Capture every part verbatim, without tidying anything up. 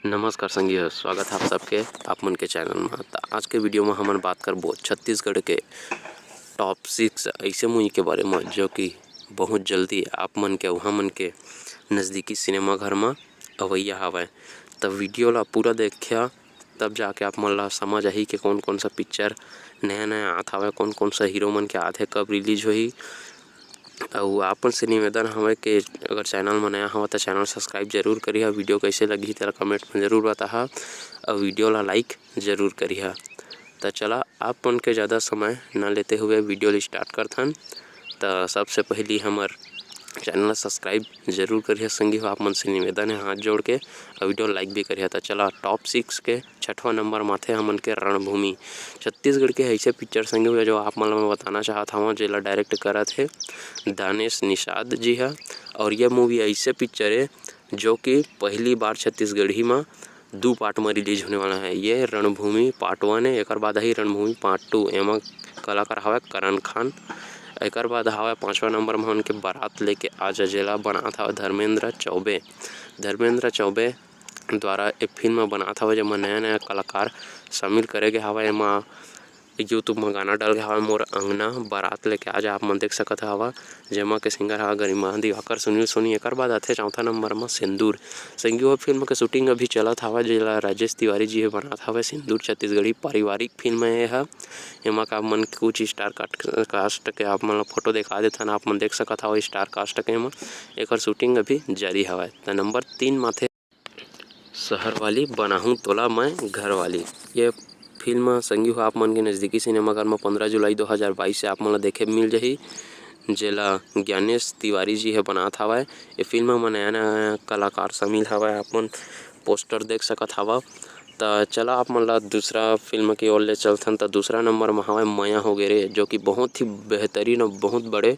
नमस्कार संगी हो, स्वागत है आप सबके आप मन के चैनल में। त आज के वीडियो में हमन बात करबो छत्तीसगढ़ के टॉप सिक्स ऐसे मूवी के बारे में, जो कि बहुत जल्दी आप मन के, वहाँ मन के नज़दीकी सिनेमा घर में अवैया हवय। त वीडियो ला पूरा देखिया, तब जाके आप मन ला समझ आही कि कौन कौन सा पिक्चर नया नया आत हवय, कौन कौन सा हीरो मन के आत हे, कब रिलीज होही। अउ आप मन से निवेदन हवय कि अगर चैनल में नया हवय त चैनल सब्सक्राइब जरूर करिहा। वीडियो कैसे लगही तेला कमेंट में जरूर बताहा, अउ वीडियो ला लाइक जरूर करिहा। त चला आप मन के ज़्यादा समय न लेते हुए वीडियो ला स्टार्ट करथन। त सबसे पहली हमर चैनल ला सब्सक्राइब जरूर करिहा संगी हो, आप मन से निवेदन है हाथ जोड़ के, अउ वीडियो लाइक भी करिहा। त चला टॉप सिक्स के छठवां नंबर माथे हमन के रणभूमि। छत्तीसगढ़ के ऐसे पिक्चर संगी हो जो आप मन ला मैं बताना चाहत हवं, जेला डायरेक्ट करत हे दानेश निषाद जी हा। और ये मूवी ऐसे पिक्चर हे जो कि पहली बार छत्तीसगढ़ी में दू पार्ट में रिलीज होने वाला है। ये रणभूमि पार्ट वन है, एकर बाद ही रणभूमि पार्ट टू। एमा कलाकार हवय करण खान। एकर बाद हवय पांचवा नंबर में उनके बारात लेके आजा, जेला बनात हवय धर्मेंद्र चौबे। धर्मेंद्र चौबे द्वारा ए फिल्म बनात हवय, जेमा नया नया कलाकार शामिल करे गे हवय। एमा YouTube म गाना डल गे हवय मोर अंगना, बारात लेके आजा, आप मन देख सकत हवा, जेमा के सिंगर हवय गरिमा दिवाकर, सुनील सोनी। एकर बाद आथे चौथा नंबर म सिंदूर। संगी हो फिल्म के शूटिंग अभी चलत हवय, जेला राजेश तिवारी जी ह बनात हवय। सिंदूर छत्तीसगढ़ी पारिवारिक फिल्म ए ह। एमा का आप मन कुछ स्टार कास्ट, कास्ट के आप मन ला फोटो दिखा देथन, आप मन देख सकत हव स्टार कास्ट के एमा। एकर शूटिंग अभी जारी हवय। त नंबर तीन माथे शहर वाली बनाहूँ तोला मैं घर वाली। ये फिल्म संगी हो आप मन के नज़दीकी सिनेमाघर में पंद्रह जुलाई दो हज़ार बाईस से आप मन ला देखे मिल जाही, जेला ज्ञानेश तिवारी जी ह बनात हवय। ये फिल्म में नया नया कलाकार शामिल हवय, आप मन पोस्टर देख सकत हवा। त चला आप मन ला दूसरा फिल्म के ओर ले चलथन। त दूसरा नंबर में हवय मया हो गे रे, जो कि बहुत ही बेहतरीन और बहुत बड़े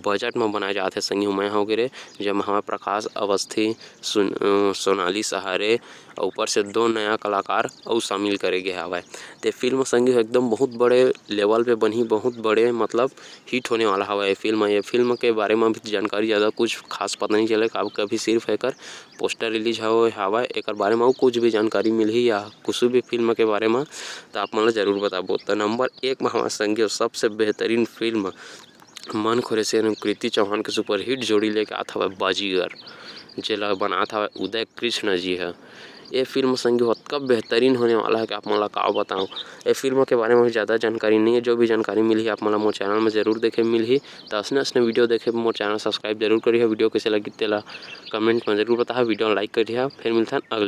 बजट में बनाए जात हे संगी हो मया हो गे रे, जेमा हवय प्रकाश अवस्थी, सुन-, अ, सोनाली सहारे, अउ ऊपर से दो नया कलाकार अउ शामिल करे गे हवय। ते फिल्म संगी हो एकदम बहुत बड़े लेवल पे बनही, बहुत बड़े मतलब हिट होने वाला हवय ये फिल्म। ये फिल्म के बारे में भी जानकारी ज़्यादा कुछ खास पता नहीं चले, काबर कि अभी सिर्फ एकर पोस्टर रिलीज होए हवय, एकर बारे में अउ कुछ भी जानकारी मिलही या कुछ भी फिल्म के बारे में, त आप मन ला जरूर बताबो। त नंबर एक में हवय संगी हो सबसे बेहतरीन फिल्म मन खुरेशियन कृति चौहान के सुपरहिट जोड़ी लेके आत हवय बाजीगर, जेला बनात हवय उदय कृष्ण जी ह। ये फिल्म संगी हो अतका बेहतरीन होने वाला है कि आप मन ला का बताऊं। ये फिल्म के बारे में भी ज़्यादा जानकारी नहीं है, जो भी जानकारी मिलही आप मन ला मोर चैनल में जरूर देखे मिलही। त असने असने वीडियो देखे मोर चैनल सब्सक्राइब जरूर करिहा। वीडियो कैसे लगी तेला कमेंट में जरूर बताहा, वीडियो लाइक करिहा। फिर मिलथन अगले